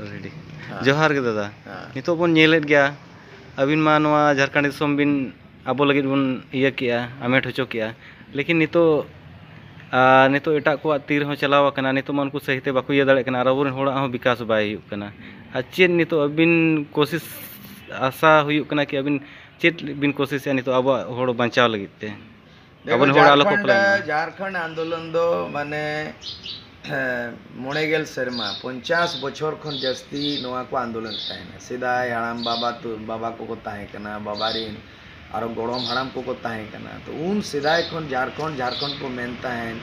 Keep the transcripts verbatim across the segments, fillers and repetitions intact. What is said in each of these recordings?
ᱦᱮᱸ᱾ ᱡᱚᱦᱟᱨ ᱜᱮ ᱫᱟᱫᱟ᱾ ᱦᱮᱸ᱾ ᱱᱤᱛᱚᱜ ᱵᱚᱱ ᱧᱮᱞᱮᱫ ᱜᱮᱭᱟ, ᱟᱹᱵᱤᱱ ᱢᱟ ᱱᱚᱣᱟ ᱡᱷᱟᱲᱠᱷᱚᱸᱰ ᱫᱤᱥᱚᱢ ᱵᱤᱱ ᱟᱵᱚ ᱞᱟᱹᱜᱤᱫ ᱵᱚᱱ ᱤᱭᱟᱹ ᱠᱮᱜᱼᱟ, ᱟᱢᱮᱴ ᱦᱚᱪᱚ ᱠᱮᱜᱼᱟ᱾ ᱞᱮᱠᱤᱱ ᱱᱤᱛᱚᱜ, ᱟᱨ ᱱᱤᱛᱚᱜ ᱮᱴᱟᱜ ᱠᱚᱣᱟᱜ ᱛᱤ ᱨᱮᱦᱚᱸ ᱪᱟᱞᱟᱣ ᱟᱠᱟᱱᱟ, ᱱᱤᱛᱚᱜ ᱢᱟ ᱩᱱᱠᱩ ᱥᱟᱹᱦᱤᱛᱮ ᱵᱟᱠᱚ ᱤᱭᱟᱹ ᱫᱟᱲᱮᱭᱟᱜ ᱠᱟᱱᱟ, ᱟᱨ ᱟᱵᱚᱨᱮᱱ ᱦᱚᱲᱟᱜ ᱦᱚᱸ ᱵᱤᱠᱟᱥ ᱵᱟᱭ ᱦᱩᱭᱩᱜ ᱠᱟᱱᱟ᱾ ᱟᱨ ᱪᱮᱫ ᱱᱤᱛᱚᱜ ᱟᱹᱵᱤᱱ ᱠᱳᱥᱤᱥ, ᱟᱥᱟ ᱦᱩᱭᱩᱜ ᱠᱟᱱᱟ ᱠᱤ ᱟᱹᱵᱤᱱ ᱪᱮᱫ ᱵᱤᱱ ᱠᱳᱥᱤᱥᱮᱜᱼᱟ ᱱᱤᱛᱚᱜ ᱟᱵᱚᱣᱟᱜ ᱦᱚᱲ ᱵᱟᱧᱪᱟᱣ ᱞᱟᱹᱜᱤᱫ ᱛᱮ? ᱫᱮᱠᱷᱚ, ᱟᱵᱚᱨᱮᱱ ᱦᱚᱲ ᱟᱞᱚ ᱠᱚ ᱡᱷᱟᱲᱠᱷᱚᱸᱰ, ᱯᱟᱞᱟᱭ ᱢᱟ᱾ ᱡᱷᱟᱲᱠᱷᱚᱸᱰ ᱟᱱᱫᱳᱞᱚᱱ ᱫᱚ ᱢᱟᱱᱮ, ᱦᱮᱸ, ᱢᱚᱬᱮ ᱜᱮᱞ ᱥᱮᱨᱢᱟ, ᱯᱚᱧᱪᱟᱥ ᱵᱚᱪᱷᱚᱨ ᱠᱷᱚᱱ ᱡᱟᱹᱥᱛᱤ ᱱᱚᱣᱟ ᱠᱚ ᱟᱱᱫᱳᱞᱚᱱ ᱛᱟᱦᱮᱱᱟ᱾ ᱥᱮᱫᱟᱭ ᱦᱟᱲᱟᱢ ᱵᱟᱵᱟ ᱛᱩ-, ᱵᱟᱵᱟ ᱠᱚᱠᱚ ᱛᱟᱦᱮᱸ ᱠᱟᱱᱟ, ᱵᱟᱵᱟ ᱨᱮᱱ ᱟᱨᱚ ᱜᱚᱲᱚᱢ ᱦᱟᱲᱟᱢ ᱠᱚᱠᱚ ᱛᱟᱦᱮᱸ ᱠᱟᱱᱟ᱾ ᱛᱚ ᱩᱱ ᱥᱮᱫᱟᱭ ᱠᱷᱚᱱ ᱡᱷᱟᱲᱠᱷᱚᱸᱰ, ᱡᱷᱟᱲᱠᱷᱚᱸᱰ ᱠᱚ ᱢᱮᱱ ᱛᱟᱦᱮᱸᱫ,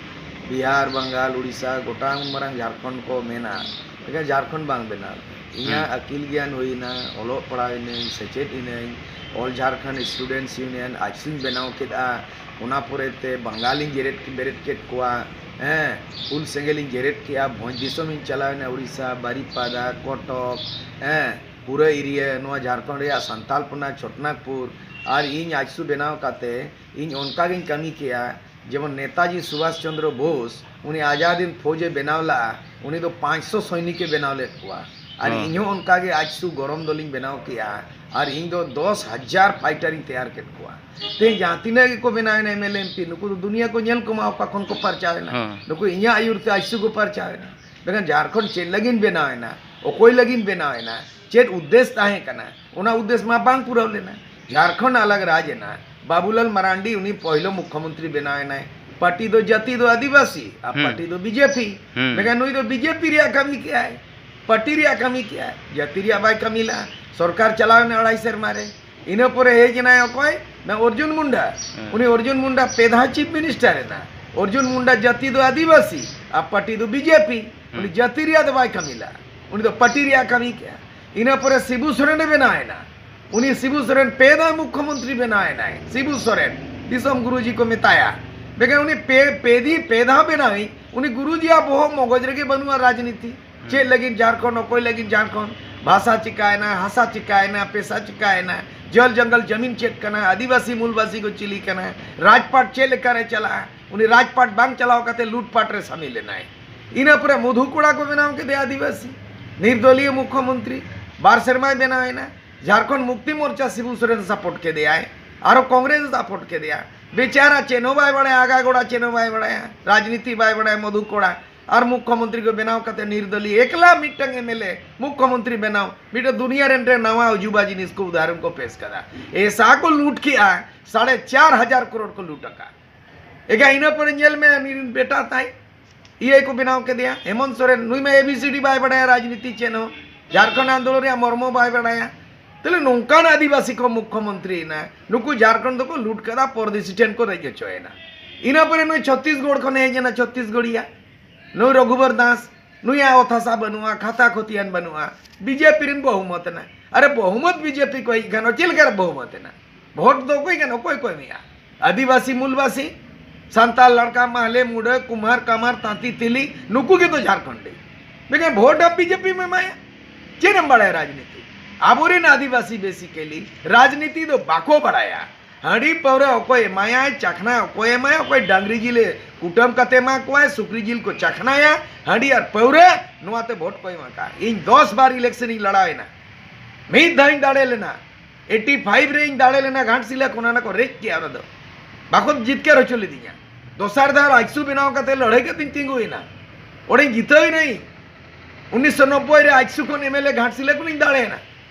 ᱵᱤᱦᱟᱨ, ᱵᱟᱝᱜᱟᱞ, ᱩᱲᱤᱥᱥᱟ, ᱜᱚᱴᱟ ᱩᱱ ᱢᱟᱨᱟᱝ ᱡᱷᱟᱲᱠᱷᱚᱸᱰ ᱠᱚ ᱢᱮᱱᱟ᱾ ᱢᱮᱱᱠᱷᱟᱱ ᱡᱷᱟᱲᱠᱷᱚᱸᱰ ᱵᱟᱝ ᱵᱮᱱᱟᱣ᱾ ᱤᱧᱟᱹᱜ ᱦᱩᱸ᱾ ᱟᱹᱠᱤᱞ ᱜᱮᱭᱟᱱ ᱦᱩᱭᱱᱟ, ᱚᱞᱚᱜ ᱯᱟᱲᱦᱟᱣ ᱮᱱᱟᱹᱧ, ᱥᱮᱪᱮᱫ ᱮᱱᱟᱹᱧ, All Jharkhand Students Union, ᱟᱡᱥᱩᱧ ᱵᱮᱱᱟᱣ ᱠᱮᱫᱼᱟ᱾ ᱚᱱᱟ ᱯᱚᱨᱮᱛᱮ ᱵᱟᱝᱜᱟᱞᱤᱧ ᱡᱮᱨᱮᱫ ᱵᱮᱨᱮᱫ ᱠᱮᱫ ᱠᱚᱣᱟ, ᱦᱮᱸ, ᱦᱩᱞ ᱥᱮᱸᱜᱮᱞᱤᱧ ᱡᱮᱨᱮᱫ ᱠᱮᱫᱼᱟ, ᱵᱷᱚᱸᱡᱽ ᱫᱤᱥᱚᱢᱤᱧ ᱪᱟᱞᱟᱣᱮᱱᱟ, ᱩᱲᱤᱥᱥᱟ, ᱵᱟᱨᱤᱯᱟᱫᱟ, ᱠᱚᱴᱚᱠ, ᱦᱮᱸ, ᱯᱩᱨᱟᱹ ᱮᱨᱤᱭᱟ, ᱱᱚᱣᱟ ᱡᱷᱟᱲᱠᱷᱚᱸᱰ ᱨᱮᱭᱟᱜ ᱥᱟᱱᱛᱟᱞᱯᱚᱱᱟ, ᱪᱷᱚᱴᱱᱟᱜᱽᱯᱩᱨ, ᱟᱨ ᱤᱧ ᱟᱡᱥᱩ ᱵᱮᱱᱟᱣ ᱠᱟᱛᱮ ᱤᱧ ᱚᱱᱠᱟᱜᱤᱧ ᱠᱟᱹᱢᱤ ᱠᱮᱜᱼᱟ, ᱡᱮᱢᱚᱱ ᱱᱮᱛᱟᱡᱤ ᱥᱩᱵᱷᱟᱥ ᱪᱚᱱᱫᱨᱚ ᱵᱳᱥ, ᱩᱱᱤ ᱟᱡᱟᱫᱤᱱ ᱯᱷᱳᱡᱽ ᱮ ᱵᱮᱱᱟᱣ ᱞᱮᱫᱼᱟ, ᱩᱱᱤ ᱫᱚ ᱯᱟᱸᱪᱥᱚ ᱥᱚᱭᱱᱤᱠ ᱮ ᱵᱮᱱᱟᱣ ᱞᱮᱫ ᱠᱚᱣᱟ᱾ ᱟᱨ ᱦᱚᱸ᱾ ᱤᱧ ᱦᱚᱸ ᱚᱱᱠᱟᱜᱮ ᱟᱡᱥᱩ ᱜᱚᱨᱚᱢ ᱫᱚᱞᱤᱧ ᱵᱮᱱᱟᱣ ᱠᱮᱜᱼᱟ, ᱟᱨ ᱤᱧ ᱫᱚ ᱫᱚᱥ ᱦᱟᱡᱟᱨ ᱯᱷᱟᱭᱴᱟᱨ ᱤᱧ ᱛᱮᱭᱟᱨ ᱠᱮᱫ ᱠᱚᱣᱟ᱾ ᱛᱮᱦᱮᱧ ᱡᱟᱦᱟᱸ ᱛᱤᱱᱟᱹᱜ ᱜᱮᱠᱚ ᱵᱮᱱᱟᱣ ᱮᱱᱟ M L A, M P, ᱱᱩᱠᱩ ᱫᱚ ᱫᱩᱱᱤᱭᱟᱹ ᱠᱚ ᱧᱮᱞ ᱠᱚᱢᱟ ᱚᱠᱟ ᱠᱷᱚᱱ ᱠᱚ ᱯᱟᱨᱪᱟᱣ ᱮᱱᱟ᱾ ᱦᱚᱸ᱾ ᱱᱩᱠᱩ ᱤᱧᱟᱹᱜ ᱟᱹᱭᱩᱨ ᱛᱮ ᱟᱡᱥᱩ ᱠᱚ ᱯᱟᱨᱪᱟᱣ ᱮᱱᱟ᱾ ᱢᱮᱱᱠᱷᱟᱱ ᱡᱷᱟᱲᱠᱷᱚᱸᱰ ᱪᱮᱫ ᱞᱟᱹᱜᱤᱫ ᱵᱮᱱᱟᱣ ᱮᱱᱟ, ᱚᱠᱚᱭ ᱞᱟᱹᱜᱤᱫ ᱵᱮᱱᱟᱣ ᱮᱱᱟ, ᱪᱮᱫ ᱩᱫᱽᱫᱮᱥ ᱛᱟᱦᱮᱸ ᱠᱟᱱᱟ, ᱚᱱᱟ ᱩᱫᱽᱫᱮᱥ ᱢᱟ ᱵᱟᱝ ᱯᱩᱨᱟᱹᱣ ᱞᱮᱱᱟ᱾ ᱡᱷᱟᱲᱠᱷᱚᱸᱰ ᱟᱞᱟᱜᱽ ᱨᱟᱡᱽ ᱮᱱᱟ, ᱵᱟᱵᱩᱞᱟᱞ ᱢᱟᱨᱟᱱᱰᱤ ᱩᱱᱤ ᱯᱚᱦᱤᱞᱳ ᱢᱩᱠᱷᱭᱚᱢᱚᱱᱛᱨᱤ ᱵᱮᱱᱟᱣ ᱮᱱᱟᱭ᱾ ᱯᱟᱨᱴᱤ ᱫᱚ ᱡᱟᱹᱛᱤ ᱫᱚ ᱟᱹᱫᱤᱵᱟᱹᱥᱤ, ᱟᱨ ᱦᱩᱸ᱾ ᱯᱟᱨᱴᱤ ᱫᱚ ᱵᱤᱡᱮᱯᱤ᱾ ᱦᱩᱸ᱾ ᱢᱮᱱᱠᱷᱟᱱ ᱱᱩᱭ ᱫᱚ ᱵᱤᱡᱮᱯᱤ ᱨᱮᱭᱟᱜ ᱠᱟᱹᱢᱤ ᱠᱮᱜᱼᱟᱭ, ᱯᱟᱨᱴᱤ ᱨᱮᱭᱟᱜ ᱠᱟᱹᱢᱤ ᱠᱮᱜᱼᱟᱭ, ᱡᱟᱹᱛᱤ ᱨᱮᱭᱟᱜ ᱵᱟᱭ ᱠᱟᱹᱢᱤ ᱞᱮᱜᱼᱟ᱾ ᱥᱚᱨᱠᱟᱨ ᱪᱟᱞᱟᱣ ᱮᱱᱟ ᱟᱲᱟᱭ ᱥᱮᱨᱢᱟ ᱨᱮ᱾ ᱤᱱᱟᱹ ᱯᱚᱨᱮ ᱦᱮᱡ ᱮᱱᱟᱭ ᱚᱠᱚᱭ? ᱢᱮ ᱚᱨᱡᱩᱱ ᱢᱩᱱᱰᱟ᱾ ᱦᱮᱸ᱾ ᱩᱱᱤ ᱚᱨᱡᱩᱱ ᱢᱩᱱᱰᱟ ᱯᱮ ᱫᱷᱟᱣ ᱪᱤᱯ ᱢᱤᱱᱤᱥᱴᱟᱨ ᱮᱱᱟ᱾ ᱚᱨᱡᱩᱱ ᱢᱩᱱᱰᱟ ᱡᱟᱹᱛᱤ ᱫᱚ ᱟᱹᱫᱤᱵᱟᱹᱥᱤ ᱟᱨ ᱯᱟᱨᱴᱤ ᱫᱚ ᱵᱤᱡᱮᱯᱤ᱾ ᱩᱱᱤ ᱦᱮᱸ᱾ ᱡᱟᱹᱛᱤ ᱨᱮᱭᱟᱜ ᱫᱚ ᱵᱟᱭ ᱠᱟᱹᱢᱤ ᱞᱮᱫᱼᱟ, ᱩᱱᱤ ᱫᱚ ᱯᱟᱨᱴᱤ ᱨᱮᱭᱟᱜ ᱠᱟᱹᱢᱤ ᱠᱮᱫᱼᱟ᱾ ᱤᱱᱟᱹ ᱯᱚᱨᱮ ᱥᱤᱵᱩ ᱥᱚᱨᱮᱱ ᱮ ᱵᱮᱱᱟᱣ ᱮᱱᱟ᱾ ᱩᱱᱤ ᱥᱤᱵᱩ ᱥᱚᱨᱮᱱ ᱯᱮ ᱫᱷᱟᱣ ᱢᱩᱠᱷᱭᱚᱢᱚᱱᱛᱨᱤ ᱵᱮᱱᱟᱣ ᱮᱱᱟᱭ᱾ ᱥᱤᱵᱩ ᱥᱚᱨᱮᱱ, ᱫᱤᱥᱚᱢ ᱜᱩᱨᱩᱡᱤ ᱠᱚ ᱢᱮᱛᱟᱭᱟ᱾ ᱵᱮᱜᱮ ᱩᱱᱤ ᱯᱮ, ᱯᱮ ᱫᱤ-, ᱯᱮ ᱫᱷᱟᱣ ᱵᱮᱱᱟᱣᱤᱡ ᱩᱱᱤ ᱜᱩᱨᱩᱡᱤᱭᱟᱜ ᱵᱚᱦᱚᱜ ᱢᱚᱜᱚᱡ ᱨᱮᱜᱮ ᱵᱟᱹᱱᱩᱜᱼᱟ ᱨᱟᱡᱽᱱᱤᱛᱤ᱾ ᱪᱮᱫ ᱞᱟᱹᱜᱤᱫ ᱡᱷᱟᱲᱠᱷᱚᱸᱰ, ᱚᱠᱚᱭ ᱞᱟᱹᱜᱤᱫ ᱡᱷᱟᱲᱠᱷᱚᱸᱰ, ᱵᱷᱟᱥᱟ ᱪᱤᱠᱟᱭᱮᱱᱟ, ᱦᱟᱥᱟ ᱪᱤᱠᱟᱭᱮᱱᱟ, ᱯᱮᱥᱟ ᱪᱤᱠᱟᱭᱮᱱᱟ, ᱡᱚᱞ ᱡᱚᱝᱜᱚᱞ ᱡᱟᱢᱤᱱ ᱪᱮᱫ ᱠᱟᱱᱟ, ᱟᱹᱫᱤᱵᱟᱹᱥᱤ ᱢᱩᱞᱵᱟᱹᱥᱤ ᱠᱚ ᱪᱤᱞᱤ ᱠᱟᱱᱟ, ᱨᱟᱡᱽᱯᱟᱴ ᱪᱮᱫ ᱞᱮᱠᱟᱨᱮ ᱪᱟᱞᱟᱜᱼᱟ, ᱩᱱᱤ ᱨᱟᱡᱽᱯᱟᱴ ᱵᱟᱝ ᱪᱟᱞᱟᱣ ᱠᱟᱛᱮ ᱞᱩᱴᱯᱟᱴ ᱨᱮ ᱥᱟᱢᱤᱞ ᱮᱱᱟᱭ᱾ ᱤᱱᱟᱹ ᱯᱚᱨᱮ ᱢᱚᱫᱷᱩ ᱠᱚᱲᱟ ᱠᱚ ᱵᱮᱱᱟᱣ ᱠᱮᱫᱮᱭᱟ ᱟᱹᱫᱤᱵᱟᱹᱥᱤ᱾ ᱱᱤᱨᱫᱚᱞᱤᱭᱚ ᱢᱩᱠᱷᱭᱚᱢᱚᱱᱛᱨᱤ ᱵᱟᱨ ᱥᱮᱨᱢᱟᱭ ᱵᱮᱱᱟᱣ ᱮᱱᱟ᱾ ᱡᱷᱟᱲᱠᱷᱚᱸᱰ ᱢᱩᱠᱛᱤ ᱢᱳᱨᱪᱟ ᱥᱤᱵᱩ ᱥᱚᱨᱮᱱ ᱥᱟᱯᱳᱨᱴ ᱠᱮᱫᱮᱭᱟᱭ, ᱟᱨᱚ ᱠᱚᱝᱜᱨᱮᱥ ᱥᱟᱯᱳᱨᱴ ᱠᱮᱫᱮᱭᱟ᱾ ᱵᱮᱪᱟᱨᱟ ᱪᱮᱫ ᱦᱚᱸ ᱵᱟᱭ ᱵᱟᱲᱟᱭᱟ, ᱟᱜᱟᱜᱚᱲᱟ ᱪᱮᱫ ᱦᱚᱸ ᱵᱟᱭ ᱵᱟᱲᱟᱭᱟ, ᱨᱟᱡᱽᱱᱤᱛᱤ ᱵᱟᱭ ᱵᱟᱲᱟᱭᱟ ᱢᱚᱫᱷᱩ ᱠᱚᱲᱟ᱾ ᱟᱨ ᱢᱩᱠᱷᱭᱚᱢᱚᱱᱛᱨᱤ ᱠᱚ ᱵᱮᱱᱟᱣ ᱠᱟᱛᱮ ᱱᱤᱨᱫᱚᱞᱤᱭᱚ ᱮᱠᱞᱟ ᱢᱤᱫᱴᱟᱝ ᱮᱢᱮᱞᱮ ᱢᱩᱠᱷᱭᱚᱢᱚᱱᱛᱨᱤ ᱵᱮᱱᱟᱣ, ᱢᱤᱫᱴᱟᱝ ᱫᱩᱱᱤᱭᱟ ᱨᱮᱱ ᱴᱷᱮᱱ ᱱᱟᱣᱟ ᱚᱡᱩᱵᱟ ᱡᱤᱱᱤᱥ ᱠᱚ ᱩᱫᱟᱦᱚᱨᱚᱱ ᱠᱚ ᱯᱮᱥ ᱠᱟᱫᱟ᱾ ᱮᱥᱟ ᱠᱚ ᱞᱩᱴ ᱠᱮᱜᱼᱟ, ᱥᱟᱲᱮ ᱪᱟᱨ ᱦᱟᱡᱟᱨ ᱠᱨᱳᱲ ᱠᱚ ᱞᱩᱴ ᱟᱠᱟᱫ᱾ ᱮᱜᱟ ᱤᱱᱟᱹ ᱯᱚᱨᱮ ᱧᱮᱞ ᱢᱮ ᱩᱱᱤ ᱨᱮᱱ ᱵᱮᱴᱟ ᱛᱟᱭ ᱤᱭᱟᱹ ᱠᱚ ᱵᱮᱱᱟᱣ ᱠᱮᱫᱮᱭᱟ, ᱦᱮᱢᱚᱱᱛ ᱥᱚᱨᱮᱱ᱾ ᱱᱩᱭ ᱢᱟ ᱮ ᱵᱤ ᱥᱤ ᱰᱤ ᱵᱟᱭ ᱵᱟᱲᱟᱭᱟ, ᱨᱟᱡᱽᱱᱤᱛᱤ ᱪᱮᱫ ᱦᱚᱸ, ᱡᱷᱟᱲᱠᱷᱚᱸᱰ ᱟᱱᱫᱳᱞᱚᱱ ᱨᱮᱭᱟᱜ ᱢᱚᱨᱢᱚ ᱵᱟᱭ ᱵᱟᱲᱟᱭᱟ᱾ ᱛᱟᱦᱞᱮ ᱱᱚᱝᱠᱟᱱ ᱟᱹᱫᱤᱵᱟᱹᱥᱤ ᱠᱚ ᱢᱩᱠᱷᱭᱚᱢᱚᱱᱛᱨᱤ ᱮᱱᱟ, ᱱᱩᱠᱩ ᱡᱷᱟᱲᱠᱷᱚᱸᱰ ᱫᱚᱠᱚ ᱞᱩᱴ ᱠᱟᱫᱟ, ᱯᱚᱨᱫᱮᱥᱤ ᱴᱷᱮᱱ ᱠᱚ ᱨᱮᱡ ᱦᱚᱪᱚᱭᱮᱱᱟ᱾ ᱤᱱᱟᱹ ᱯᱚᱨᱮ ᱱᱩᱭ ᱪᱷᱚᱛᱛᱤᱥᱜᱚᱲ ᱠᱷᱚᱱᱮ ᱦᱮᱡ ᱮᱱᱟ, ᱪᱷᱚᱛᱛᱤᱥᱜᱚᱲᱤᱭᱟ᱾ ᱱᱩᱭ ᱨᱚᱜᱷᱩᱵᱚᱨ ᱫᱟᱥ, ᱱᱩᱭᱟᱜ ᱚᱛ ᱦᱟᱥᱟ ᱵᱟᱹᱱᱩᱜᱼᱟ, ᱠᱷᱟᱛᱟ ᱠᱷᱚᱛᱤᱭᱟᱱ ᱵᱟᱹᱱᱩᱜᱼᱟ, ᱵᱤᱡᱮᱯᱤ ᱨᱮᱱ ᱵᱚᱦᱩᱢᱚᱛ ᱮᱱᱟ᱾ ᱟᱨᱮ ᱵᱚᱦᱩᱢᱚᱛ ᱵᱤᱡᱮᱯᱤ ᱠᱚ ᱦᱮᱡ ᱠᱷᱟᱱ ᱪᱮᱫ ᱞᱮᱠᱟᱨᱮ ᱵᱚᱦᱩᱢᱚᱛ ᱮᱱᱟ? ᱵᱷᱳᱴ ᱫᱚ ᱚᱠᱚᱭ ᱠᱟᱱᱟ, ᱚᱠᱚᱭ ᱠᱚ ᱮᱢᱮᱜᱼᱟ? ᱟᱹᱫᱤᱵᱟᱹᱥᱤ ᱢᱩᱞᱵᱟᱹᱥᱤ, ᱥᱟᱱᱛᱟᱲ ᱞᱟᱲᱠᱟ, ᱢᱟᱦᱞᱮ, ᱢᱩᱰᱟᱹ, ᱠᱩᱢᱟᱨ, ᱠᱟᱢᱟᱨ, ᱛᱟᱸᱛᱤ, ᱛᱤᱞᱤ, ᱱᱩᱠᱩ ᱜᱮᱛᱚ ᱡᱷᱟᱲᱠᱷᱚᱸᱰᱤ᱾ ᱢᱮᱱᱠᱷᱟᱱ ᱵᱷᱳᱴ ᱟᱢ ᱵᱤᱡᱮᱯᱤᱢ ᱮᱢᱟᱭᱟ? ᱪᱮᱫ ᱮᱢ ᱵᱟᱲᱟᱭᱟ ᱨᱟᱡᱽᱱᱤᱛᱤ? ᱟᱵᱚᱨᱮᱱ ᱟᱹᱫᱤᱵᱟᱹᱥᱤ basically ᱨᱟᱡᱽᱱᱤᱛᱤ ᱫᱚ ᱵᱟᱠᱚ ᱵᱟᱲᱟᱭᱟ᱾ ᱦᱟᱺᱰᱤ ᱯᱟᱹᱣᱨᱟᱹ ᱚᱠᱚᱭ ᱮᱢᱟᱭᱟᱭ, ᱪᱟᱠᱷᱱᱟ ᱚᱠᱚᱭ ᱮᱢᱟᱭᱟ, ᱚᱠᱚᱭ ᱰᱟᱝᱨᱤ ᱡᱤᱞᱮ ᱠᱩᱴᱟᱹᱢ ᱠᱟᱛᱮ ᱮᱢᱟ ᱠᱚᱣᱟᱭ, ᱥᱩᱠᱨᱤ ᱡᱤᱞ ᱠᱚ ᱪᱟᱠᱷᱱᱟᱭᱟ, ᱦᱟᱺᱰᱤ ᱟᱨ ᱯᱟᱹᱣᱨᱟᱹ, ᱱᱚᱣᱟᱛᱮ ᱵᱷᱳᱴ ᱠᱚ ᱮᱢᱟ ᱠᱟᱜᱼᱟ᱾ ᱤᱧ ᱫᱚᱥ ᱵᱟᱨ election ᱤᱧ ᱞᱟᱲᱟᱣ ᱮᱱᱟ, ᱢᱤᱫ ᱫᱷᱟᱣ ᱤᱧ ᱫᱟᱲᱮ ᱞᱮᱱᱟ᱾ ᱮᱭᱤᱴᱤ ᱯᱷᱟᱭᱤᱵᱷ ᱨᱮ ᱤᱧ ᱫᱟᱲᱮ ᱞᱮᱱᱟ ᱜᱷᱟᱴᱥᱤᱞᱟ ᱠᱷᱚᱱ, ᱚᱱᱟ ᱠᱚ ᱨᱮᱡ ᱠᱮᱜᱼᱟ, ᱚᱱᱟ ᱫᱚ ᱵᱟᱠᱚ ᱡᱤᱛᱠᱟᱹᱨ ᱦᱚᱪᱚ ᱞᱤᱫᱤᱧᱟ᱾ ᱫᱚᱥᱟᱨ ᱫᱷᱟᱣ ᱨᱟᱡᱽᱥᱩ ᱵᱮᱱᱟᱣ ᱠᱟᱛᱮ ᱞᱟᱹᱲᱦᱟᱹᱭ ᱠᱟᱛᱮᱧ ᱛᱤᱸᱜᱩᱭᱮᱱᱟ, ᱚᱸᱰᱮᱧ ᱡᱤᱛᱟᱹᱣ ᱮᱱᱟᱹᱧ᱾ ᱩᱱᱤᱥᱥᱚ ᱱᱚᱵᱵᱳᱭ ᱨᱮ ᱟᱡᱥᱩ ᱠᱷᱚᱱ ᱮᱢ ᱮᱞ ᱮ ᱜᱷᱟᱴᱥᱤᱞᱟ ᱠᱷᱚᱱᱤᱧ ᱫᱟᱲᱮᱭᱮᱱᱟ᱾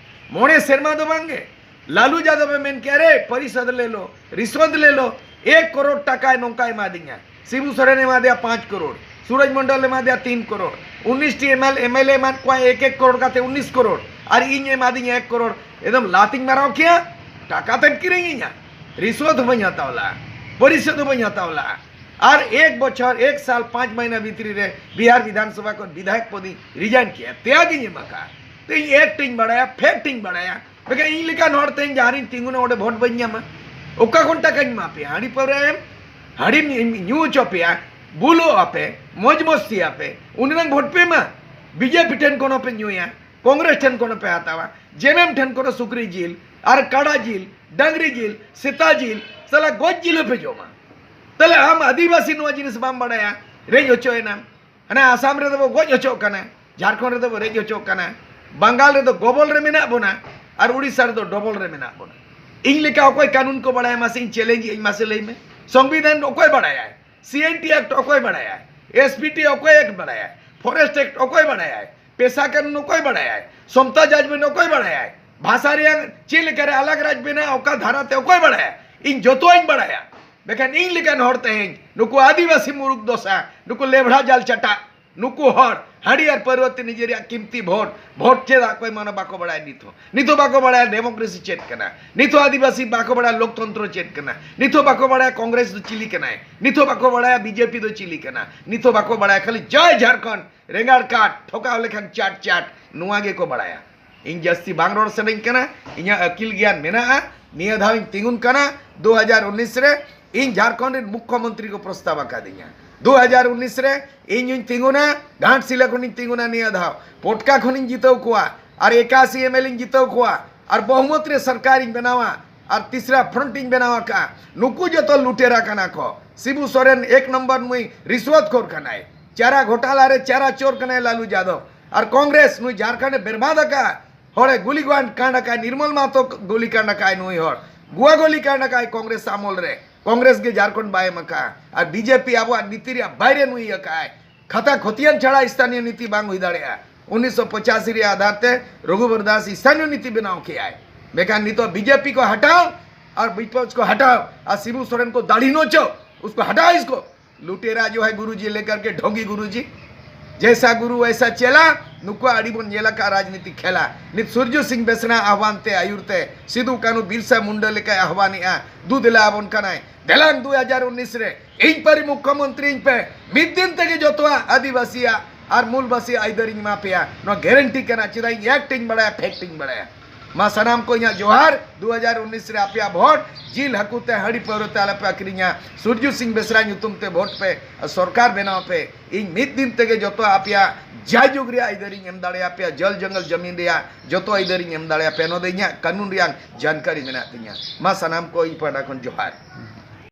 ᱢᱚᱬᱮ ᱥᱮᱨᱢᱟ ᱫᱚ ᱵᱟᱝᱜᱮ᱾ ᱞᱟᱞᱩ ᱡᱟᱫᱚᱵ ᱮ ᱢᱮᱱ ᱠᱮᱜᱼᱟ, "ᱨᱮ, ᱯᱚᱨᱤᱥᱚᱫ ᱞᱮ ᱞᱚ, ᱨᱤᱥᱣᱚᱛ ᱞᱮ ᱞᱚ, ᱮᱠ ᱠᱚᱨᱳᱲ ᱴᱟᱠᱟᱭ ᱱᱚᱝᱠᱟ ᱮᱢᱟᱫᱤᱧᱟ, ᱥᱤᱵᱩ ᱥᱚᱨᱮᱱ ᱮᱢᱟᱫᱮᱭᱟ ᱯᱟᱸᱪ ᱠᱚᱨᱳᱲ, ᱥᱩᱨᱚᱡᱽ ᱢᱚᱱᱰᱚᱞ ᱮᱢᱟᱫᱮᱭᱟ ᱛᱤᱱ ᱠᱚᱨᱳᱲ, ᱩᱱᱤᱥ T M L, M L A ᱮᱢᱟᱫ ᱠᱚᱣᱟ ᱮᱠ ᱮᱠ ᱠᱚᱨᱳᱲ ᱠᱟᱛᱮ ᱩᱱᱤᱥ ᱠᱚᱨᱳᱲ, ᱟᱨ ᱤᱧ ᱮᱢᱟᱫᱤᱧᱟ ᱮᱠ ᱠᱚᱨᱳᱲ, ᱮᱠᱫᱚᱢ ᱞᱟᱛᱤᱧ ᱢᱟᱨᱟᱣ ᱠᱮᱭᱟ, ᱴᱟᱠᱟ ᱛᱮᱢ ᱠᱤᱨᱤᱧᱤᱧᱟ, ᱨᱤᱥᱣᱚᱛ ᱦᱚᱸ ᱵᱟᱹᱧ ᱦᱟᱛᱟᱣ ᱞᱟᱜᱼᱟ, ᱯᱚᱨᱤᱥᱚᱫ ᱦᱚᱸ ᱵᱟᱹᱧ ᱦᱟᱛᱟᱣ ᱞᱟᱜᱼᱟ, ᱟᱨ ᱮᱠ ᱵᱚᱪᱷᱚᱨ ᱮᱠ ᱥᱟᱞ ᱯᱟᱸᱪ ᱢᱟᱦᱤᱱᱟ ᱵᱷᱤᱛᱨᱤ ᱨᱮ ᱵᱤᱦᱟᱨ ᱵᱤᱫᱷᱟᱱ ᱥᱚᱵᱷᱟ ᱠᱷᱚᱱ ᱵᱤᱫᱷᱟᱭᱚᱠ ᱯᱚᱫᱤᱧ ᱨᱤᱡᱟᱭᱤᱱ ᱠᱮᱜᱼᱟ, ᱛᱮᱭᱟᱜᱤᱧ ᱮᱢ ᱟᱠᱟᱜᱼᱟ᱾ ᱛᱮ ᱤᱧ ᱮᱠᱴ ᱤᱧ ᱵᱟᱲᱟᱭᱟ, ᱯᱷᱮᱠᱴ ᱤᱧ ᱵᱟᱲᱟᱭᱟ, ᱢᱮᱱᱠᱷᱟᱱ ᱤᱧ ᱞᱮᱠᱟᱱ ᱦᱚᱲ ᱛᱮᱦᱮᱧ ᱡᱟᱦᱟᱸ ᱨᱤᱧ ᱛᱤᱸᱜᱩᱱᱟ ᱚᱸᱰᱮ ᱵᱷᱳᱴ ᱵᱟᱹᱧ ᱧᱟᱢᱟ? ᱚᱠᱟ ᱠᱷᱚᱱ ᱴᱟᱠᱟᱧ ᱮᱢᱟ ᱯᱮᱭᱟ? ᱦᱟᱺᱰᱤ ᱯᱟᱹᱣᱨᱟᱹ ᱮᱢ, ᱦᱟᱺᱰᱤᱢ ᱧᱩ ᱦᱚᱪᱚ ᱯᱮᱭᱟ, ᱵᱩᱞᱩᱜ ᱟᱯᱮ, ᱢᱚᱡᱽ ᱢᱚᱥᱛᱤ ᱟᱯᱮ, ᱩᱱᱤ ᱨᱮᱱ ᱵᱷᱳᱴ ᱯᱮ ᱮᱢᱟ? ᱵᱤᱡᱮᱯᱤ ᱴᱷᱮᱱ ᱠᱷᱚᱱ ᱦᱚᱸᱯᱮ ᱧᱩᱭᱟ, ᱠᱚᱝᱜᱨᱮᱥ ᱴᱷᱮᱱ ᱠᱷᱚᱱ ᱦᱚᱸᱯᱮ ᱦᱟᱛᱟᱣᱟ, ᱡᱮᱢᱮᱢ ᱴᱷᱮᱱ ᱠᱷᱚᱱ ᱦᱚᱸ ᱥᱩᱠᱨᱤ ᱡᱤᱞ ᱟᱨ ᱠᱟᱰᱟ ᱡᱤᱞ, ᱰᱟᱝᱨᱤ ᱡᱤᱞ, ᱥᱮᱛᱟ ᱡᱤᱞ, ᱥᱟᱞᱟ ᱜᱚᱡ ᱡᱤᱞ ᱦᱚᱸᱯᱮ ᱡᱚᱢᱟ᱾ ᱛᱟᱦᱞᱮ ᱟᱢ ᱟᱹᱫᱤᱵᱟᱹᱥᱤ ᱱᱚᱣᱟ ᱡᱤᱱᱤᱥ ᱵᱟᱢ ᱵᱟᱲᱟᱭᱟ, ᱨᱮᱡ ᱦᱚᱪᱚᱭᱮᱱᱟᱢ᱾ ᱦᱟᱱᱮ ᱟᱥᱟᱢ ᱨᱮᱫᱚ ᱵᱚ ᱜᱚᱡ ᱦᱚᱪᱚᱜ ᱠᱟᱱᱟ, ᱡᱷᱟᱲᱠᱷᱚᱸᱰ ᱨᱮᱫᱚ ᱵᱚ ᱨᱮᱡ ᱦᱚᱪᱚᱜ ᱠᱟᱱᱟ, ᱵᱟᱝᱜᱟᱞ ᱨᱮᱫᱚ ᱜᱚᱵᱚᱞ ᱨᱮ ᱢᱮᱱᱟᱜ ᱵᱚᱱᱟ, ᱟᱨ ᱩᱲᱤᱥᱥᱟ ᱨᱮᱫᱚ ᱰᱚᱵᱚᱞ ᱨᱮ ᱢᱮᱱᱟᱜ ᱵᱚᱱᱟ᱾ ᱤᱧ ᱞᱮᱠᱟ ᱚᱠᱚᱭ ᱠᱟᱹᱱᱩᱱ ᱠᱚ ᱵᱟᱲᱟᱭᱟ? ᱢᱟᱥᱮ ᱤᱧ ᱪᱮᱞᱮᱧᱡᱽ ᱤᱧ, ᱢᱟᱥᱮ ᱞᱟᱹᱭ ᱢᱮ᱾ ᱥᱚᱝᱵᱤᱫᱷᱟᱱ ᱚᱠᱚᱭ ᱵᱟᱲᱟᱭᱟᱭ? ᱥᱤ ᱮᱱ ᱴᱤ ᱮᱠᱴ ᱚᱠᱚᱭ ᱵᱟᱲᱟᱭᱟᱭ? ᱮᱥ ᱯᱤ ᱴᱤ ᱚᱠᱚᱭ ᱮᱠᱴ ᱵᱟᱲᱟᱭᱟᱭ? ᱯᱷᱚᱨᱮᱥᱴ ᱮᱠᱴ ᱚᱠᱚᱭ ᱵᱟᱲᱟᱭᱟᱭ? ᱯᱮᱥᱟ ᱠᱟᱹᱱᱩᱱ ᱚᱠᱚᱭ ᱵᱟᱲᱟᱭᱟᱭ? ᱥᱚᱢᱛᱟ ᱡᱟᱡᱽᱢᱮᱱᱴ ᱚᱠᱚᱭ ᱵᱟᱲᱟᱭᱟᱭ? ᱵᱷᱟᱥᱟ ᱨᱮᱭᱟᱝ ᱪᱮᱫ ᱞᱮᱠᱟᱨᱮ ᱟᱞᱟᱜᱽ ᱨᱟᱡᱽ ᱵᱮᱱᱟᱜᱼᱟ, ᱚᱠᱟ ᱫᱷᱟᱨᱟᱛᱮ ᱚᱠᱚᱭ ᱵᱟᱲᱟᱭᱟ? ᱤᱧ ᱡᱚᱛᱚᱧ ᱵᱟᱲᱟᱭᱟ᱾ ᱢᱮᱱᱠᱷᱟᱱ ᱤᱧ ᱞᱮᱠᱟᱱ ᱦᱚᱲ ᱛᱮᱦᱮᱧ ᱱᱩᱠᱩ ᱟᱹᱫᱤᱵᱟᱹᱥᱤ ᱢᱩᱨᱩᱠ ᱫᱚᱥᱟ, ᱱᱩᱠᱩ ᱞᱮᱵᱷᱲᱟ ᱡᱟᱞ ᱪᱟᱴᱟ, ᱱᱩᱠᱩ ᱦᱚᱲ ᱦᱟᱺᱰᱤ ᱟᱨ ᱯᱟᱹᱨᱣᱟᱹ ᱛᱮ ᱱᱤᱡᱮᱨᱟᱜ ᱠᱤᱢᱛᱤ ᱵᱷᱳᱴ, ᱵᱷᱳᱴ ᱪᱮᱫᱟᱜ ᱠᱚ ᱮᱢᱟᱱᱟ ᱵᱟᱠᱚ ᱵᱟᱲᱟᱭᱟ᱾ ᱱᱤᱛ ᱦᱚᱸ, ᱱᱤᱛ ᱦᱚᱸ ᱵᱟᱠᱚ ᱵᱟᱲᱟᱭᱟ ᱰᱮᱢᱳᱠᱨᱮᱥᱤ ᱪᱮᱫ ᱠᱟᱱᱟ᱾ ᱱᱤᱛ ᱦᱚᱸ ᱟᱹᱫᱤᱵᱟᱹᱥᱤ ᱵᱟᱠᱚ ᱵᱟᱲᱟᱭᱟ ᱞᱳᱠᱛᱚᱱᱛᱨᱚ ᱪᱮᱫ ᱠᱟᱱᱟ᱾ ᱱᱤᱛ ᱦᱚᱸ ᱵᱟᱠᱚ ᱵᱟᱲᱟᱭᱟ ᱠᱚᱝᱜᱨᱮᱥ ᱫᱚ ᱪᱤᱞᱤ ᱠᱟᱱᱟᱭ᱾ ᱱᱤᱛ ᱦᱚᱸ ᱵᱟᱠᱚ ᱵᱟᱲᱟᱭᱟ ᱵᱤᱡᱮᱯᱤ ᱫᱚ ᱪᱤᱞᱤ ᱠᱟᱱᱟ᱾ ᱱᱤᱛ ᱦᱚᱸ ᱵᱟᱠᱚ ᱵᱟᱲᱟᱭᱟ ᱠᱷᱟᱹᱞᱤ ᱡᱟᱭ ᱡᱷᱟᱲᱠᱷᱚᱸᱰ, ᱨᱮᱸᱜᱟᱲ ᱠᱟᱴ, ᱴᱷᱚᱠᱟᱣ ᱞᱮᱠᱷᱟᱱ ᱪᱟᱴ ᱪᱟᱴ, ᱱᱚᱣᱟ ᱜᱮᱠᱚ ᱵᱟᱲᱟᱭᱟ᱾ ᱤᱧ ᱡᱟᱹᱥᱛᱤ ᱵᱟᱝ ᱨᱚᱲ ᱥᱟᱱᱟᱧ ᱠᱟᱱᱟ, ᱤᱧᱟᱹᱜ ᱟᱹᱠᱤᱞ ᱜᱮᱭᱟᱱ ᱢᱮᱱᱟᱜᱼᱟ᱾ ᱱᱤᱭᱟᱹ ᱫᱷᱟᱣ ᱤᱧ ᱛᱤᱸᱜᱩᱱ ᱠᱟᱱᱟ᱾ ᱫᱩ ᱦᱟᱡᱟᱨ ᱩᱱᱤᱥ ᱨᱮ ᱤᱧ ᱡᱷᱟᱲᱠᱷᱚᱸᱰ ᱨᱮᱱ ᱢᱩᱠᱠᱷᱚ ᱢᱚᱱᱛᱨᱤ ᱠᱚ ᱯᱨᱚᱥᱛᱟᱵ ᱟᱠᱟᱫᱤᱧᱟ᱾ ᱫᱩ ᱦᱟᱡᱟᱨ ᱩᱱᱤᱥ ᱨᱮ ᱤᱧ ᱦᱚᱧ ᱛᱤᱸᱜᱩᱱᱟ, ᱜᱷᱟᱴᱥᱤᱞᱟᱹ ᱠᱷᱚᱱᱤᱧ ᱛᱤᱸᱜᱩᱱᱟ ᱱᱤᱭᱟᱹ ᱫᱷᱟᱣ, ᱯᱚᱴᱠᱟ ᱠᱷᱚᱱᱤᱧ ᱡᱤᱛᱟᱹᱣ ᱠᱚᱣᱟ, ᱟᱨ ᱮᱠᱟᱥᱤ ᱮᱢ ᱮᱞ ᱤᱧ ᱡᱤᱛᱟᱹᱣ ᱠᱚᱣᱟ, ᱟᱨ ᱵᱚᱦᱩᱢᱚᱛ ᱨᱮ ᱥᱚᱨᱠᱟᱨᱤᱧ ᱵᱮᱱᱟᱣᱟ, ᱟᱨ ᱛᱤᱥᱨᱟ ᱯᱷᱨᱚᱱᱴ ᱤᱧ ᱵᱮᱱᱟᱣ ᱟᱠᱟᱫᱼᱟ᱾ ᱱᱩᱠᱩ ᱡᱚᱛᱚ ᱞᱩᱴᱮᱨᱟ ᱠᱟᱱᱟ ᱠᱚ᱾ ᱥᱤᱵᱩ ᱥᱚᱨᱮᱱ ᱮᱠ ᱱᱚᱢᱵᱚᱨ ᱱᱩᱭ ᱨᱤᱥᱣᱟᱛ ᱠᱷᱳᱨ ᱠᱟᱱᱟᱭ, ᱪᱟᱨᱟ ᱜᱷᱚᱴᱟᱞᱟ ᱨᱮ ᱪᱟᱨᱟ ᱪᱳᱨ ᱠᱟᱱᱟᱭ ᱞᱟᱞᱩ ᱡᱟᱫᱚᱵ᱾ ᱟᱨ ᱠᱚᱝᱜᱨᱮᱥ ᱱᱩᱭ ᱡᱷᱟᱨᱠᱷᱚᱸᱰ ᱮ ᱵᱮᱨᱵᱟᱫ ᱟᱠᱟᱫᱼᱟ᱾ ᱦᱚᱲᱮ ᱜᱩᱞᱤ ᱜᱚᱸᱰ ᱠᱟᱸᱰ ᱟᱠᱟᱫ, ᱱᱤᱨᱢᱚᱞ ᱢᱟᱦᱟᱛᱚ ᱜᱩᱞᱤ ᱠᱟᱸᱰ ᱟᱠᱟᱫ ᱱᱩᱭ ᱦᱚᱲ, ᱜᱩᱣᱟ ᱜᱩᱞᱤ ᱠᱟᱸᱰ ᱟᱠᱟᱫ ᱠᱚᱝᱜᱨᱮᱥ ᱟᱢᱚᱞ ᱨᱮ᱾ ᱠᱚᱝᱜᱨᱮᱥ ᱜᱮ ᱡᱷᱟᱨᱠᱷᱚᱸᱰ ᱵᱟᱭ ᱮᱢ ᱟᱠᱟᱫᱼᱟ᱾ ᱟᱨ ᱵᱤᱡᱮᱯᱤ ᱟᱵᱚᱣᱟᱜ ᱱᱤᱛᱤ ᱨᱮᱭᱟᱜ ᱵᱟᱭᱨᱮ ᱱᱩᱭ ᱟᱠᱟᱫᱼᱟᱭ᱾ ᱠᱷᱟᱛᱟ ᱠᱷᱚᱛᱤᱭᱟᱱ ᱪᱷᱟᱲᱟ ᱥᱛᱷᱟᱱᱤᱭᱚ ᱱᱤᱛᱤ ᱵᱟᱝ ᱦᱩᱭ ᱫᱟᱲᱮᱭᱟᱜᱼᱟ᱾ ᱩᱱᱤᱥᱥᱚ ᱯᱚᱸᱪᱟᱥᱤ ᱨᱮᱭᱟᱜ ᱟᱫᱷᱟᱨ ᱛᱮ ᱨᱚᱜᱷᱩᱵᱚᱨ ᱫᱟᱥ ᱥᱛᱷᱟᱱᱤᱭᱚ ᱱᱤᱛᱤ ᱵᱮᱱᱟᱣ ᱠᱮᱜᱼᱟᱭ᱾ ᱢᱮᱱᱠᱷᱟᱱ ᱱᱤᱛᱚᱜ ᱵᱤᱡᱮᱯᱤ ᱠᱚ ᱦᱟᱴᱟᱣ ᱟᱨ ᱵᱤᱯᱚᱠᱥ ᱠᱚ ᱦᱟᱴᱟᱣ ᱟᱨ ᱥᱤᱵᱩ ᱥᱚᱨᱮᱱ ᱠᱚ ᱫᱟᱲᱦᱤ ᱱᱚᱪᱚ, ᱩᱥᱠᱚ ᱦᱟᱴᱟᱣ ᱤᱥᱠᱚ᱾ ᱞᱩᱴᱮᱨᱟ ᱡᱚ ᱦᱟᱭ ᱜᱩᱨᱩᱡᱤ ᱞᱮᱠᱟᱨ ᱠᱮ ᱰᱷᱚᱸᱜᱤ ᱜᱩᱨᱩᱡᱤ, ᱡᱮᱥᱟ ᱜᱩᱨᱩ ᱣᱮᱥᱟ ᱪᱮᱞᱟ᱾ ᱱᱩᱠᱩᱣᱟᱜ ᱟᱹᱰᱤ ᱵᱚᱱ ᱧᱮᱞ ᱟᱠᱟᱫ ᱨᱟᱡᱽᱱᱤᱛᱤ ᱠᱷᱮᱞᱟ᱾ ᱱᱤᱛ ᱥᱩᱨᱡᱩ ᱥᱤᱝ ᱵᱮᱥᱨᱟ ᱟᱦᱣᱟᱱ ᱛᱮ, ᱟᱹᱭᱩᱨ ᱛᱮ ᱥᱤᱫᱩ ᱠᱟᱹᱱᱦᱩ ᱵᱤᱨᱥᱟ ᱢᱩᱱᱰᱟᱹ ᱞᱮᱠᱟᱭ ᱟᱦᱣᱟᱱᱮᱜᱼᱟ, ᱫᱩ ᱫᱮᱞᱟ ᱟᱵᱚᱱ ᱠᱟᱱᱟᱭ᱾ ᱫᱮᱞᱟᱝ ᱫᱩ ᱦᱟᱡᱟᱨ ᱩᱱᱤᱥ ᱨᱮ ᱤᱧ ᱯᱟᱹᱨᱤ ᱢᱩᱠᱠᱷᱚ ᱢᱚᱱᱛᱨᱤ ᱤᱧ ᱯᱮ, ᱢᱤᱫ ᱫᱤᱱ ᱛᱮᱜᱮ ᱡᱚᱛᱚᱣᱟᱜ ᱟᱹᱫᱤᱵᱟᱹᱥᱤᱭᱟᱜ ᱟᱨ ᱢᱩᱞᱵᱟᱹᱥᱤᱭᱟᱜ ᱟᱹᱭᱫᱟᱹᱨᱤᱧ ᱮᱢᱟ ᱯᱮᱭᱟ᱾ ᱱᱚᱣᱟ ᱜᱮᱨᱮᱱᱴᱤ ᱠᱟᱱᱟ, ᱪᱮᱫᱟᱜ ᱤᱧ ᱮᱠᱴ ᱤᱧ ᱵᱟᱲᱟᱭᱟ, ᱯᱷᱮᱠᱴ ᱤᱧ ᱵᱟᱲᱟᱭᱟ᱾ ᱢᱟ ᱥᱟᱱᱟᱢ ᱠᱚ ᱤᱧᱟᱹᱜ ᱡᱚᱦᱟᱨ᱾ ᱫᱩ ᱦᱟᱡᱟᱨ ᱩᱱᱤᱥ ᱨᱮ ᱟᱯᱮᱭᱟᱜ ᱵᱷᱳᱴ ᱡᱤᱞ ᱦᱟᱹᱠᱩ ᱛᱮ ᱦᱟᱺᱰᱤ ᱯᱟᱹᱣᱨᱟᱹ ᱛᱮ ᱟᱞᱚᱯᱮ ᱟᱹᱠᱷᱨᱤᱧᱟ᱾ ᱥᱩᱨᱡᱩ ᱥᱤᱝ ᱵᱮᱥᱨᱟ ᱧᱩᱛᱩᱢ ᱛᱮ ᱵᱷᱳᱴ ᱯᱮ, ᱥᱚᱨᱠᱟᱨ ᱵᱮᱱᱟᱣ ᱯᱮ᱾ ᱤᱧ ᱢᱤᱫ ᱫᱤᱱ ᱛᱮᱜᱮ ᱡᱚᱛᱚ ᱟᱯᱮᱭᱟᱜ ᱡᱟᱭᱡᱩᱜᱽ ᱨᱮᱭᱟᱜ ᱟᱹᱭᱫᱟᱹᱨᱤᱧ ᱮᱢ ᱫᱟᱲᱮᱭᱟᱯᱮᱭᱟ, ᱡᱚᱞ ᱡᱚᱝᱜᱚᱞ ᱡᱚᱢᱤᱱ ᱨᱮᱭᱟᱜ ᱡᱚᱛᱚ ᱟᱹᱭᱫᱟᱹᱨᱤᱧ ᱮᱢ ᱫᱟᱲᱮᱭᱟᱯᱮᱭᱟ᱾ ᱱᱚᱣᱟ ᱫᱚ ᱤᱧᱟᱹᱜ ᱠᱟᱹᱱᱩᱱ ᱨᱮᱭᱟᱜ ᱡᱟᱱᱠᱟᱨᱤ ᱢᱮᱱᱟᱜ ᱛᱤᱧᱟ᱾ ᱢᱟ ᱥᱟᱱᱟᱢ ᱠᱚ ᱤᱧ ᱯᱟᱦᱴᱟ ᱠᱷᱚᱱ ᱡᱚᱦᱟᱨ᱾